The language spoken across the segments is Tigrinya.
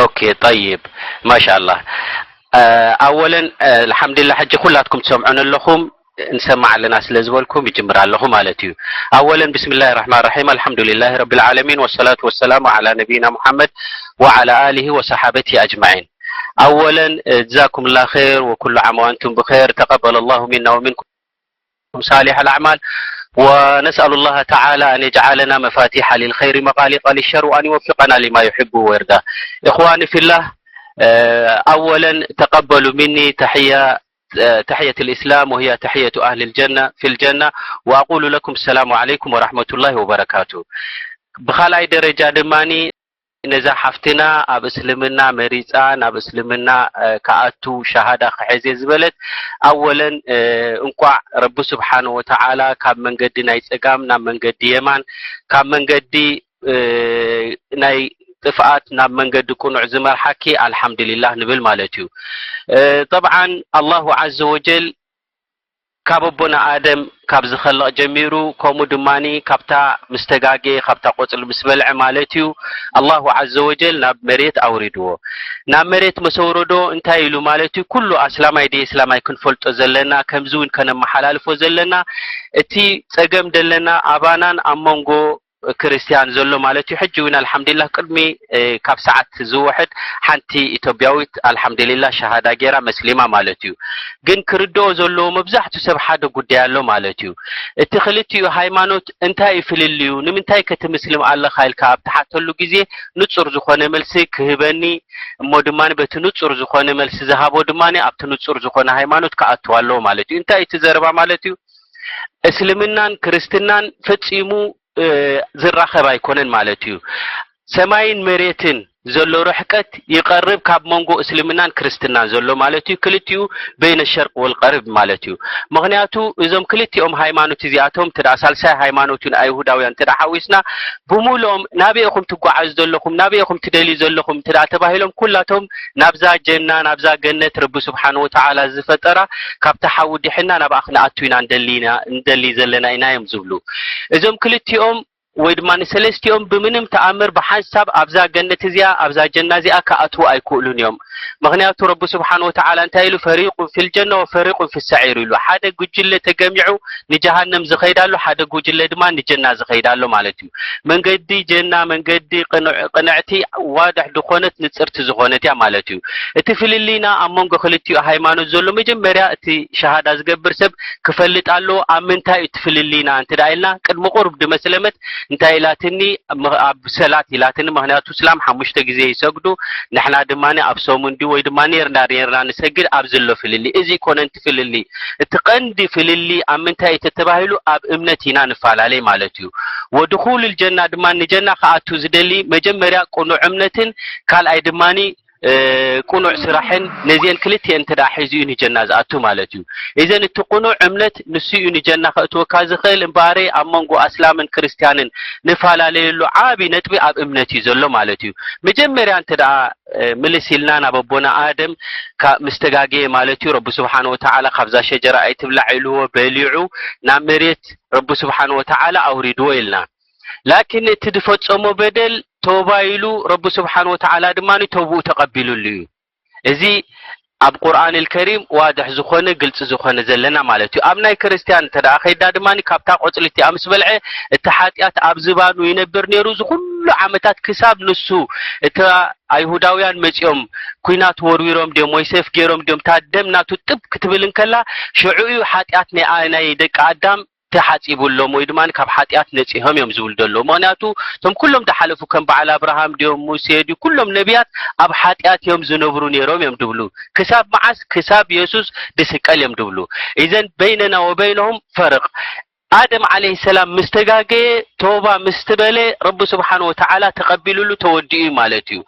ኦኬ፣ ጠይብ፣ ማሻኣላህ። ኣወለን፣ ኣልሓምዱሊላህ፣ ሕጂ ኩላትኩም ትሰምዑን ኣለኹም፣ ንሰማዕ ኣለና ስለ ዝበልኩም ይጅምር ኣለኹ ማለት እዩ። ኣወለን፣ ብስሚላሂ ራሕማን ራሒም፣ ኣልሓምዱሊላሂ ረቢል ዓለሚን፣ ወሰላቱ ወሰላሙ ዓላ ነቢይና ሙሓመድ ወዓላ ኣሊሂ ወሰሓበቲ ኣጅማዒን። ኣወለን፣ ጀዛኩምላ ኸይር፣ ወኩሉ ዓም ወአንቱም ብኸይር፣ ተቀበለላሁ ሚና ወሚንኩም ሳሊሕ አልአዕማል፣ ወነስአሉላህ ተዓላ አን የጅዓለና መፋቲሐ ሊልኸይሪ መጋሊቀ ሊሸር፣ ወአን ይወፊቀና ሊማ ዩሒቡ ወየርዳ። ኢኽዋኒ ፊላህ፣ ኣወለን ተቀበሉ ሚኒ ተሕያ፣ ተሕየት ልእስላም ወህያ ተሕየቱ አህል ልጀና ፊ ልጀና፣ ወአቁሉ ለኩም ሰላሙ ዓለይኩም ወረሕመቱላሂ ወበረካቱ። ብኻልኣይ ደረጃ ድማኒ ነዛ ሓፍትና ኣብ እስልምና መሪፃ ናብ እስልምና፣ እ፣ ክኣቱ ሸሃዳ ክሕዝ እየ ዝበለት፣ ኣወለን፣ እ፣ እንቋዕ ረቢ ስብሓነ ወተዓላ ካብ መንገዲ ናይ ፀጋም ናብ መንገዲ የማን፣ ካብ መንገዲ፣ እ፣ ናይ ጥፍኣት ናብ መንገዲ ቅኑዕ ዝመርሓኪ ኣልሓምዱሊላህ ንብል ማለት እዩ። እ፣ ጠብዓን ኣላሁ ዓዘ ወጀል ካብ ኣቦና ኣደም ካብ ዝኸልቕ ጀሚሩ፣ ከምኡ ድማኒ ካብታ ምስ ተጋገየ፣ ካብታ ቆጽሊ ምስ በልዐ ማለት እዩ፣ ኣላሁ ዓዘ ወጀል ናብ መሬት ኣውሪድዎ። ናብ መሬት መስ ኣውረዶ እንታይ ኢሉ ማለት እዩ? ኩሉ ኣስላማይ ደይ ኣስላማይ ክንፈልጦ ዘለና፣ ከምዚ እውን ከነመሓላልፎ ዘለና፣ እቲ ጸገም ደለና ኣባናን ኣብ መንጎ ክርስትያን ዘሎ ማለት እዩ። ሕጂ እውን ኣልሓምዱሊላህ ቅድሚ፣ እ፣ ካብ ሰዓት ዝውሕድ ሓንቲ ኢትዮጵያዊት ኣልሓምዱሊላህ ሸሃዳ ጌራ መስሊማ ማለት እዩ። ግን ክርድኦ ዘለዎ መብዛሕቱ ሰብ ሓደ ጉዳይ ኣሎ ማለት እዩ። እቲ ክልቲኡ ሃይማኖት እንታይ እዩ ፍልልዩ? ንምንታይ ከ ትምስልም ኣለኻ ኢልካ ኣብ ትሓተሉ ግዜ ንጹር ዝኾነ መልሲ ክህበኒ፣ እሞ ድማ በቲ ንጹር ዝኾነ መልሲ ዝሃቦ ድማ ኣብቲ ንጹር ዝኾነ ሃይማኖት ክኣትዋ ኣለዎ ማለት እዩ። እንታይ እዩ እቲ ዘረባ ማለት እዩ? እስልምናን ክርስትናን ፈጺሙ፣ እ፣ ዝራኸብ ኣይኮነን ማለት እዩ። ሰማይን መሬትን ዘሎ ርሕቀት ይቐርብ ካብ መንጎ እስልምናን ክርስትናን ዘሎ ማለት እዩ። ክልቲኡ በይነ ሸርቅ ወልቀርብ ማለት እዩ። ምኽንያቱ እዞም ክልቲኦም ሃይማኖት እዚኣቶም፣ እቲ ደኣ ሳልሳይ ሃይማኖት እዩ፣ ንኣይሁዳውያን እንተ ደኣ ሓዊስና፣ ብምሉኦም ናበይ ኢኹም ትጓዓዙ ዘለኹም፣ ናበይ ኢኹም ትደልዩ ዘለኹም እንተ ደኣ ተባሂሎም፣ ኩላቶም ናብዛ ጀና፣ ናብዛ ገነት ረቢ ስብሓን ወተዓላ ዝፈጠራ፣ ካብቲ ሓዊ ዲሕና ናብኣ ክንኣቱ ኢና እንደሊ ኢና፣ እንደሊ ዘለና ኢና እዮም ዝብሉ። እዞም ክልቲኦም ወይ ድማ ንሰለስቲኦም ብምንም ተኣምር ብሓንሳብ ኣብዛ ገነት እዚኣ፣ ኣብዛ ጀና እዚኣ ክኣትዉ ኣይክእሉን እዮም። ምኽንያቱ ረቢ ስብሓን ወተዓላ እንታይ ኢሉ? ፈሪቁን ፊል ጀና ወፈሪቁን ፊ ሰዒር ኢሉ። ሓደ ጉጅለ ተገሚዑ ንጀሃነም ዝኸይድ ኣሎ፣ ሓደ ጉጅለ ድማ ንጀና ዝኸይድ ኣሎ ማለት እዩ። መንገዲ ጀና፣ መንገዲ ቅንዕ-፣ ቅንዕቲ፣ ዋድሕ ዝኾነት፣ ንጽርቲ ዝኾነት እያ ማለት እዩ። እቲ ፍልልይና ኣብ መንጎ ክልቲኡ ሃይማኖት ዘሎ መጀመርያ እቲ ሸሃዳ ዝገብር ሰብ ክፈልጥ ኣለዎ። ኣብ ምንታይ እዩ እቲ ፍልልይና እንተ ደኣ ኢልና፣ ቅድሚ ቁሩብ ድመ ስለመት እንታይ ኢላትኒ? ም-፣ ኣብ ሰላት ኢላትኒ። ምኽንያቱ እስላም ሓሙሽተ ግዜ ይሰግዱ፣ ንሕና ድማ ኣብ ሰሙን ድዩ ወይ ድማ ኔርና ኔርና ንሰግድ፣ ኣብዚ ኣሎ ፍልልይ። እዚ ይኮነ እቲ ፍልልይ። እቲ ቀንዲ ፍልልይ ኣብ ምንታይ እዩ ተተባሂሉ? ኣብ እምነት ኢና ንፈላለይ ማለት እዩ። ወድኹሉል ጀና ድማ ንጀና ክኣቱ ዝደሊ መጀመርያ ቅኑዕ እምነትን ካልኣይ ድማኒ፣ እ፣ ቅኑዕ ስራሕን ነዚአን ክልቲአን እንተ ደኣ ሒዙ እዩ ንጀና ዝኣቱ ማለት እዩ። እዘን እቲ ቅኑዕ እምነት ንሱ እዩ ንጀና ከእትወካ ዝኽእል እምበኣረ ኣብ መንጎ ኣስላምን ክርስትያንን ንፈላለየሉ ዓቢ ነጥቢ ኣብ እምነት እዩ ዘሎ ማለት እዩ። መጀመርያ እንተ ደኣ፣ እ፣ ምልስ ኢልና ናብ ኣቦና ኣደም ካ-፣ ምስ ተጋገየ ማለት እዩ፣ ረቢ ስብሓን ወተዓላ ካብዛ ሸጀራ ኣይትብላዕ ኢልዎ በሊዑ ናብ መሬት ረቢ ስብሓን ወተዓላ ኣውሪድዎ ኢልና። ላኪን እቲ ዝፈጸሞ በደል ተውባ ኢሉ ረቢ ስብሓን ወተዓላ ድማ ተውብኡ ተቐቢሉሉ እዩ። እዚ ኣብ ቁርኣን ልከሪም ዋድሕ ዝኾነ ግልፂ ዝኾነ ዘለና ማለት እዩ። ኣብ ናይ ክርስትያን እንተ ደኣ ከይዳ ድማ ካብታ ቆፅሊ እቲኣ ምስ በልዐ እቲ ሓጢኣት ኣብ ዝባኑ ይነብር ነይሩ እዚ ኩሉ ዓመታት ክሳብ ንሱ እታ ኣይሁዳውያን መፂኦም ኩናት ወርዊሮም ድዮም ወይ ሴፍ ገይሮም ድዮም እታ ደም ናቱ ጥብ ክትብል እንከላ ሽዑ እዩ ሓጢኣት ናይ፣ ናይ ደቂ ኣዳም ተሓፂቡሎም ወይ ድማ ካብ ሓጢኣት ነፂሆም እዮም ዝብሉ ዘለዉ። ምኽንያቱ እቶም ኩሎም ዝሓለፉ ከም በዓል ኣብርሃም ድዮም ሙሴ ድዩ ኩሎም ነቢያት ኣብ ሓጢኣት እዮም ዝነብሩ ነይሮም እዮም ድብሉ። ክሳብ መዓስ? ክሳብ የሱስ ድስቀል እዮም ድብሉ። ኢዘን በይነና ወበይነሁም ፈርቕ። ኣደም ዓለይሂ ሰላም ምስ ተጋገየ ተውባ ምስ ትበለ ረቢ ስብሓን ወተዓላ ተቐቢሉሉ ተወዲኡ እዩ ማለት እዩ።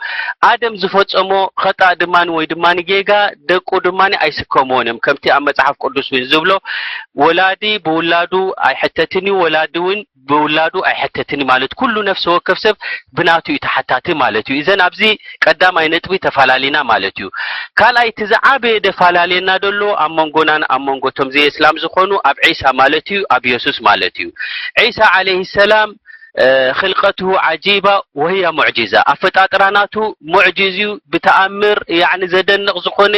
ኣደም ዝፈጸሞ ኸጣእ ድማን ወይ ድማን ጌጋ ደቁ ድማን ኣይስከምዎን እዮም። ከምቲ ኣብ መጽሓፍ ቅዱስ እውን ዝብሎ ወላዲ ብውላዱ ኣይሕተትን እዩ፣ ወላዲ እውን ብውላዱ ኣይሕተትን እዩ ማለት ኩሉ ነፍሲ ወከፍ ሰብ ብናቱ እዩ ተሓታቲ ማለት እዩ። እዘን ኣብዚ ቀዳማይ ነጥቢ ተፋላሊና ማለት እዩ። ካልኣይ እቲ ዝዓበየ ደፋላልየና ደሎ ኣብ መንጎናን ኣብ መንጎ እቶም ዘይእስላም ዝኾኑ ኣብ ዒሳ ማለት እዩ፣ ኣብ የሱስ ማለት እዩ። ዒሳ ዓለይሂ ሰላም እ፣ ኽልቀትሁ ዓጂባ ወህያ ሙዕጂዛ፣ ኣፈጣጥራ ናቱ ሙዕጅዝ እዩ፣ ብተኣምር ያዕኒ ዘደንቕ ዝኾነ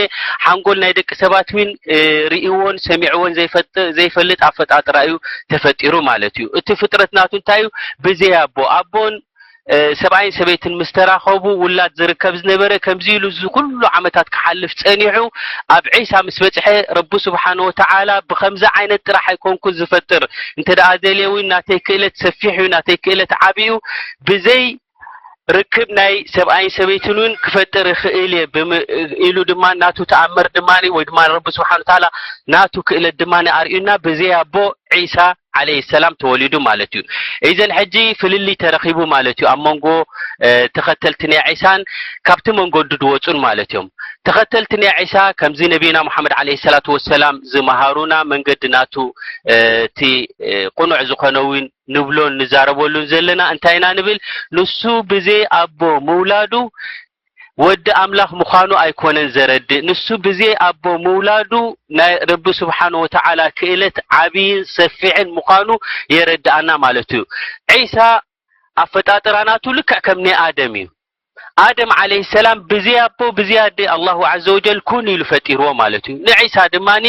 ሓንጎል ናይ ደቂ ሰባት እውን፣ እ፣ ርእይዎን ሰሚዕዎን ዘይፈጥ-፣ ዘይፈልጥ ኣፈጣጥራ እዩ ተፈጢሩ ማለት እዩ። እቲ ፍጥረት ናቱ እንታይ እዩ? ብዘይ ኣቦ፣ ኣቦን፣ እ፣ ሰብኣይን ሰበይትን ምስ ተራኸቡ ውላድ ዝርከብ ዝነበረ፣ ከምዚ ኢሉ እዚ ኩሉ ዓመታት ክሓልፍ ጸኒሑ፣ ኣብ ዒሳ ምስ በጽሐ፣ ረቢ ስብሓነ ወተዓላ ብኸምዚ ዓይነት ጥራሕ ኣይኮንኩን ዝፈጥር፣ እንተ ደኣ ደልየ እውን ናተይ ክእለት ሰፊሕ እዩ፣ ናተይ ክእለት ዓቢ እዩ፣ ብዘይ ርክብ ናይ ሰብኣይን ሰበይትን እውን ክፈጥር ይኽእል እየ ብም-፣ ኢሉ ድማ ናቱ ተኣምር ድማ ወይ ድማ ረቢ ስብሓነ ወተዓላ ናቱ ክእለት ድማ ኣርእዩና ብዘይ ኣቦ ዒሳ ዓለይሂ ሰላም ተወሊዱ ማለት እዩ። ኢዘን ሕጂ ፍልልይ ተረኺቡ ማለት እዩ ኣብ መንጎ፣ እ፣ ተኸተልቲ ናይ ዒሳን ካብቲ መንገዱ ዝወጹን ማለት እዮም። ተኸተልቲ ናይ ዒሳ ከምዚ ነቢና ሙሓመድ ዓለይሂ ሰላቱ ወሰላም ዝመሃሩና መንገዲ ናቱ፣ እ፣ እቲ፣ እ፣ ቅኑዕ ዝኾነ እውን ንብሎን ንዛረበሉን ዘለና እንታይ ኢና ንብል? ንሱ ብዘይ ኣቦ ምውላዱ ወዲ ኣምላኽ ምዃኑ ኣይኮነን ዘረድእ። ንሱ ብዘይ ኣቦ ምውላዱ ናይ ረቢ ስብሓነ ወተዓላ ክእለት ዓብይን ሰፊሕን ምዃኑ የረድኣና ማለት እዩ። ዒሳ ኣፈጣጥራ ናቱ ልክዕ ከም ናይ ኣደም እዩ። ኣደም ዓለይሂ ሰላም ብዘይ ኣቦ ብዘይ ኣደ ኣላሁ ዐዘ ወጀል ኩን ኢሉ ፈጢርዎ ማለት እዩ። ንዒሳ ድማኒ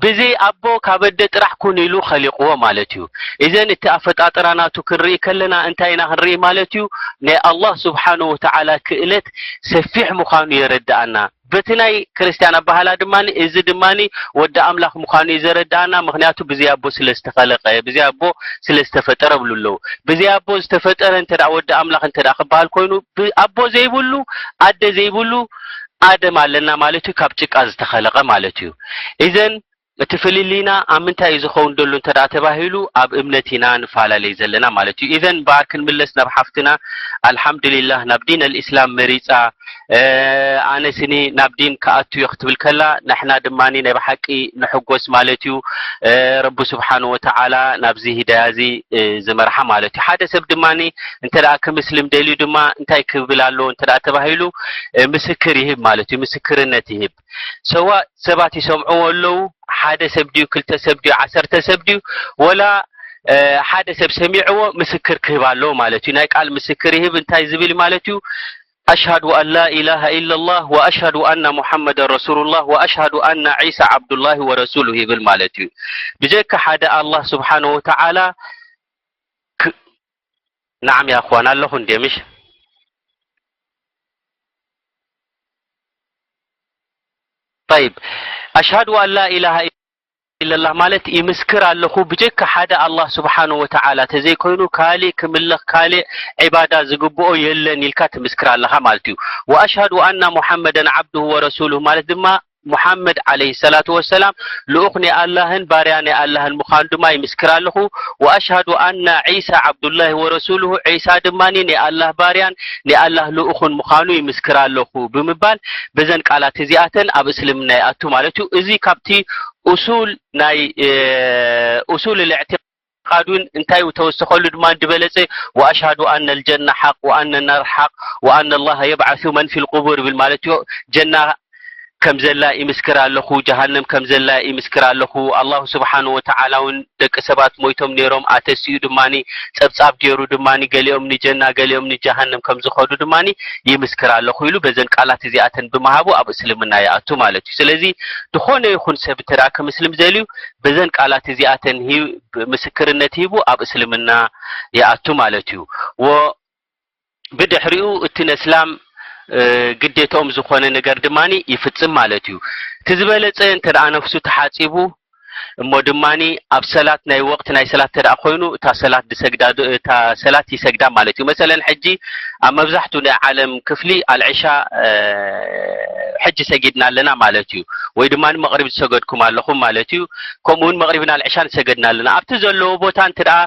ብዘይ ኣቦ ካብ ኣደ ጥራሕ ኩን ኢሉ ኸሊቕዎ ማለት እዩ። እዘን እቲ ኣፈጣጥራ ናቱ ክንርኢ ከለና እንታይ ኢና ክንርኢ ማለት እዩ? ናይ ኣላህ ስብሓነ ወተዓላ ክእለት ሰፊሕ ምዃኑ የረድኣና። በቲ ናይ ክርስትያን ኣባህላ ድማ እዚ ድማ ወዲ ኣምላኽ ምዃኑ እዩ ዘረድኣና። ምኽንያቱ ብዘይ ኣቦ ስለ ዝተኸለቐ፣ ብዘይ ኣቦ ስለ ዝተፈጠረ ብሉ ኣለዉ። ብዘይ ኣቦ ዝተፈጠረ እንተ ደኣ ወዲ ኣምላኽ እንተ ደኣ ክበሃል ኮይኑ፣ ብ-፣ ኣቦ ዘይብሉ፣ ኣደ ዘይብሉ ኣደም ኣለና ማለት እዩ፣ ካብ ጭቃ ዝተኸለቐ ማለት እዩ። ኢዘን እቲ ፍልልይና ኣብ ምንታይ እዩ ዝኸውን ዘሎ እንተ ደኣ ተባሂሉ፣ ኣብ እምነት ኢና ንፈላለይ ዘለና ማለት እዩ። ኢዘን እምበኣር ክንምለስ ናብ ሓፍትና፣ ኣልሓምዱሊላህ ናብ ዲን ኣልኢስላም መሪጻ፣ እ፣ ኣነ ስኒ ናብ ዲን ክኣቱ እየ ክትብል ከላ፣ ንሕና ድማ ናይ ብሓቂ ንሕጎስ ማለት እዩ። እ፣ ረቢ ስብሓነ ወተዓላ ናብዚ ሂዳያ እዚ፣ እ፣ ዝመርሓ ማለት እዩ። ሓደ ሰብ ድማ እንተ ደኣ ክምስልም ደልዩ ድማ እንታይ ክብል ኣለዎ እንተ ደኣ ተባሂሉ፣ እ፣ ምስክር ይህብ ማለት እዩ። ምስክርነት ይህብ። ሰዋ ሰባት ይሰምዕዎ ኣለዉ። ሓደ ሰብ ድዩ፣ ክልተ ሰብ ድዩ፣ ዓሰርተ ሰብ ድዩ፣ ወላ፣ እ፣ ሓደ ሰብ ሰሚዕዎ ምስክር ክህብ ኣለዎ ማለት እዩ። ናይ ቃል ምስክር ይህብ። እንታይ ዝብል ማለት እዩ? ኣሽሃዱ ኣን ላ ኢላሃ ኢለላህ ወኣሽሃዱ ኣና ሙሓመደን ረሱሉላህ ወኣሽሃዱ ኣና ዒሳ ዓብዱላሂ ወረሱሉሁ ይብል ማለት እዩ። ብጀካ ሓደ ኣላህ ስብሓነ ወተዓላ ክ-፣ ናዓም ያ እኽዋን ኣለኹ እንድየ ምሽ? ጠይብ፣ ኣሽሃዱ ኣን ላ ኢላሃ ኢለላህ ማለት ይምስክር ኣለኹ ብጀካ ሓደ ኣላህ ስብሓነ ወተዓላ ተዘይኮይኑ ካሊእ ክምለኽ፣ ካሊእ ዒባዳ ዝግብኦ የለን ኢልካ ትምስክር ኣለኻ ማለት እዩ። ወኣሽሃዱ ኣና ሙሓመደን ዓብዱሁ ወረሱሉሁ ማለት ድማ ሙሓመድ ዓለይሂ ሰላቱ ወሰላም ልኡኽ ናይ ኣላህን ባርያ ናይ ኣላህን ምዃኑ ድማ ይምስክር ኣለኹ። ወኣሽሃዱ ኣና ዒሳ ዓብዱላሂ ወረሱሉሁ፣ ዒሳ ድማ ናይ ኣላህ ባርያን ናይ ኣላህ ልኡኽን ምዃኑ ይምስክር ኣለኹ ብምባል በዘን ቃላት እዚኣተን ኣብ እስልምና ይኣቱ ማለት እዩ። እዚ ካብቲ ኡሱል ናይ፣ እ፣ ኡሱል ልእዕቲቃድ እውን እንታይ ተወሰኸሉ ድማ ዝበለጸ፣ ወኣሽሃዱ ኣነ ልጀና ሓቅ ወኣነ ናር ሓቅ ወኣነ ላሃ የብዓሱ መን ፊል ቁቡር ይብል ማለት እዩ። ጀና ከም ዘላ ይምስክር ኣለኹ፣ ጀሃነም ከም ዘላ ይምስክር ኣለኹ። ኣላሁ ስብሓነ ወተዓላ እውን ደቂ ሰባት ሞይቶም ነይሮም፣ ኣተሲኡ ድማኒ ጸብጻብ ገይሩ ድማኒ ገሊኦም ንጀና ገሊኦም ንጀሃነም ከም ዝኸዱ ድማኒ ይምስክር ኣለኹ ኢሉ በዘን ቃላት እዚኣተን ብምሃቡ ኣብ እስልምና ይኣቱ ማለት እዩ። ስለዚ ዝኾነ ይኹን ሰብ እንተ ደኣ ክምስልም ዘልዩ በዘን ቃላት እዚኣተን ሂ-፣ ምስክርነት ሂቡ ኣብ እስልምና ይኣቱ ማለት እዩ። ወ-፣ ብድሕሪኡ እቲ ነስላም፣ እ፣ ግዴታኦም ዝኾነ ነገር ድማኒ ይፍጽም ማለት እዩ። እቲ ዝበለጸ እንተ ደኣ ነፍሱ ተሓጺቡ እሞ ድማኒ ኣብ ሰላት ናይ ወቕቲ ናይ ሰላት እንተ ደኣ ኮይኑ እታ ሰላት ዝሰግዳ ዶ-፣ እታ ሰላት ይሰግዳ ማለት እዩ። መሰለን ሕጂ ኣብ መብዛሕትኡ ናይ ዓለም ክፍሊ ኣልዕሻ፣ እ፣ ሕጂ ሰጊድና ኣለና ማለት እዩ። ወይ ድማኒ መቕሪብ ዝሰገድኩም ኣለኹም ማለት እዩ። ከምኡ እውን መቕሪብን ኣልዕሻን ሰገድና ኣለና። ኣብቲ ዘለዎ ቦታ እንተ ደኣ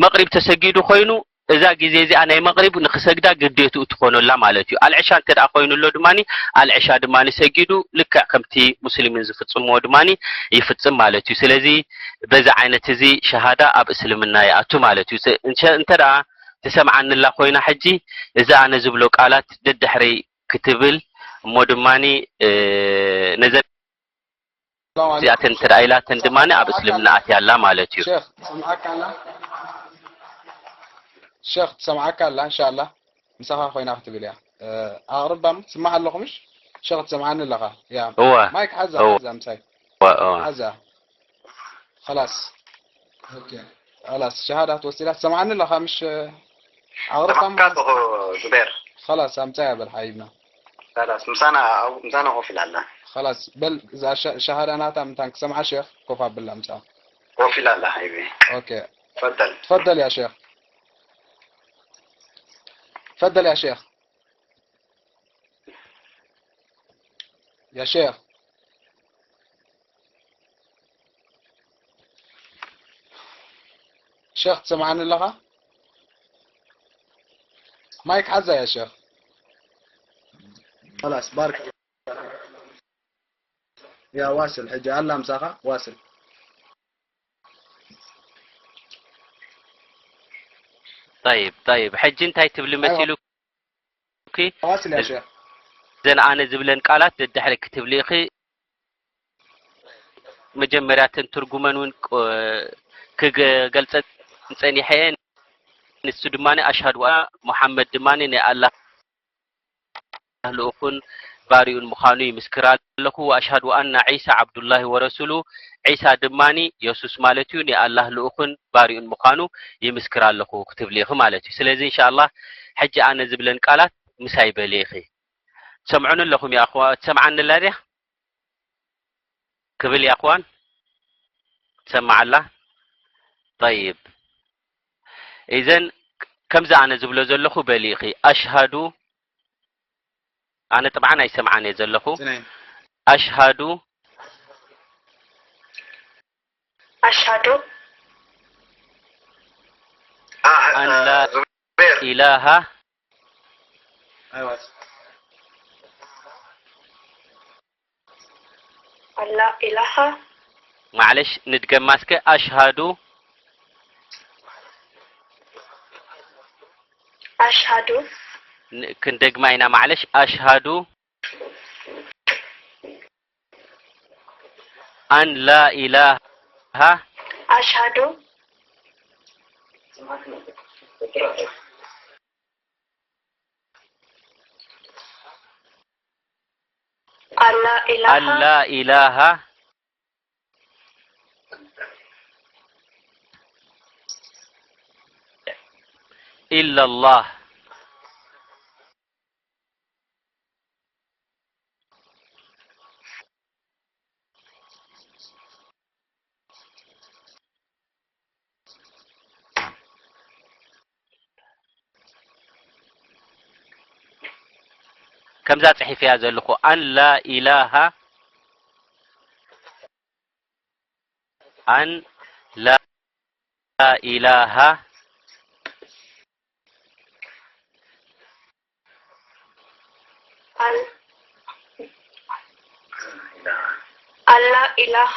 መቕሪብ ተሰጊዱ ኮይኑ እዛ ግዜ እዚኣ ናይ መቕሪብ ንኽሰግዳ ግዴትኡ ትኾነላ ማለት እዩ። ኣልዕሻ እንተ ደኣ ኮይኑ ኣሎ ድማኒ ኣልዕሻ ድማኒ ሰጊዱ ልክዕ ከምቲ ሙስሊሚን ዝፍጽምዎ ድማኒ ይፍጽም ማለት እዩ። ስለዚ በዚ ዓይነት እዚ ሸሃዳ ኣብ እስልምና ይኣቱ ማለት እዩ። ስ-፣ እንሸ-፣ እንተ ደኣ ትሰምዓንላ ኮይና ሕጂ እዚ ኣነ ዝብሎ ቃላት ደድሕረይ ክትብል እሞ ድማኒ፣ እ፣ ነዘን ሰላም ዓለይኩም። እዚኣተን እንተ ደኣ ኢላተን ድማኒ ኣብ እስልምና ኣትያ ኣላ ማለት እዩ። ሼኽ፣ ሰምዓካ ኣላ? ሸኽ ትሰምዓካ ኣላ፣ እንሻላ ምሳኻ ኮይና ክትብል እያ። ኣቕርባ ትስማዕ ኣለኹ፣ ምሽ ሸኽ ትሰምዓኒ ኣለኻ? ያ እወ። ማይክ ሓዛ፣ እወ። ሓዛ ምሳይ እወ፣ እወ። ሓዛ። خلاص. ኦኬ። خلاص፣ ሸሃዳ ትወስድ ኢላ ትሰምዓኒ ኣለኻ፣ ምሽ ኣቕርባ። ሰማዕካ ኣለኹ ዙቤር። خلاص፣ ኣምጻያ በል ሓይብና። خلاص፣ ምሳና፣ ምሳና ኮፍ ኢላ ኣላ። خلاص፣ በል እዛ ሸ-፣ ሸሃዳ ናታ ምንታን ክሰምዓ ሸኽ ኮፍ ኣብላ ምሳኻ። ኮፍ ኢላ ኣላ ሓይቢ። ኦኬ። تفضل. تفضل يا شيخ. تفضل يا شيخ. يا شيخ. شيخ، تسمعني لغة؟ مايك حزة يا شيخ. خلاص، بارك. يا واصل، حجة الله مساخة، واصل. طيب، طيب. ሕጂ እንታይ ትብሊ أيوة. መሲሉኪ? واصل يا شيخ. እዘን ኣነ ዝብለን ቃላት ደድሕሪ ክትብሊ ኢኺ። መጀመርያ እተን ትርጉመን እውን ቅ-፣ ክገልጸን ጸኒሐ እየ። ንሱ ድማ ኣሽሃዱ ኣን ሙሓመድ ድማ ናይ ኣላህ ልኡኹን ባሪኡን ምዃኑ ይምስክር ኣለኹ። ወኣሽሃዱ ኣና ዒሳ ዓብዱላሂ ወረሱሉ፣ ዒሳ ድማ የሱስ ማለት እዩ፣ ናይ ኣላህ ልኡኹን ባሪኡን ምዃኑ ይምስክር ኣለኹ ክትብሊ ኢኺ ማለት እዩ። ስለዚ እንሻኣላህ ሕጂ ኣነ ዝብለን ቃላት ምሳይ በሊ ኢኺ። ትሰምዑኒ ኣለኹም ያ ኣኽዋ-፣ ትሰምዓኒ ኣላ ድያ? ክብል ያ ኣኽዋን? ትሰምዓ ኣላ? ጠይብ። ኢዘን ከምዚ ኣነ ዝብሎ ዘለኹ በሊ ኢኺ። ኣሽሃዱ፣ ኣነ ጥብዓን ኣይሰምዓን እየ ዘለኹ። ስነይ። ኣሽሃዱ أشهد. ኣን ላ ዙቤር። ኢላሃ። ኣይዋ። ኣላ ኢላሃ። ማዕለሽ ንድገማ እስከ። ኣሽሃዱ። ኣሽሃዱ። ን-፣ ክንደግማ ኢና ማዕለሽ። ኣሽሃዱ። ኣን ላ ኢላሃ። ኣሽሃዱ። ኣላ ኢላሃ። ኣላ ኢላሃ። ኢላላህ። ከምዛ ጽሒፈያ ዘለኹ ኣን ላ ኢላሃ፣ ኣን ላ ኢላሃ። ኣል-፣ ኣላ ኢላሃ።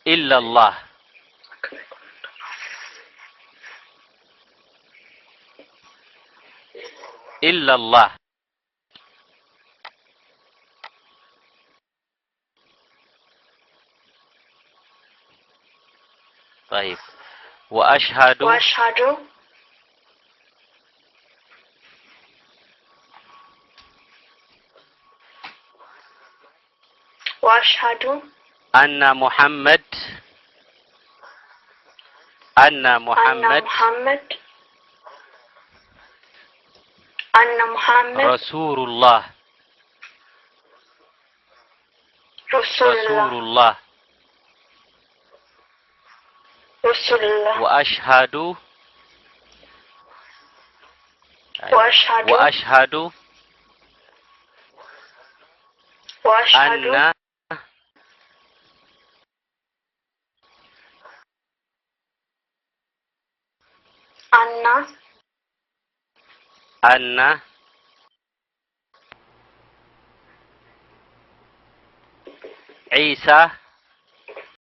ኢላላህ። ኢላላህ። طيب. وأشهد وأشهد وأشهد أن محمد، أن أن محمد محمد، أن محمد رسول الله. رسول الله. رسول الله. رسول الله. وأشهد، وأشهد، وأشهد، وأشهد أن، أن، أن عيسى،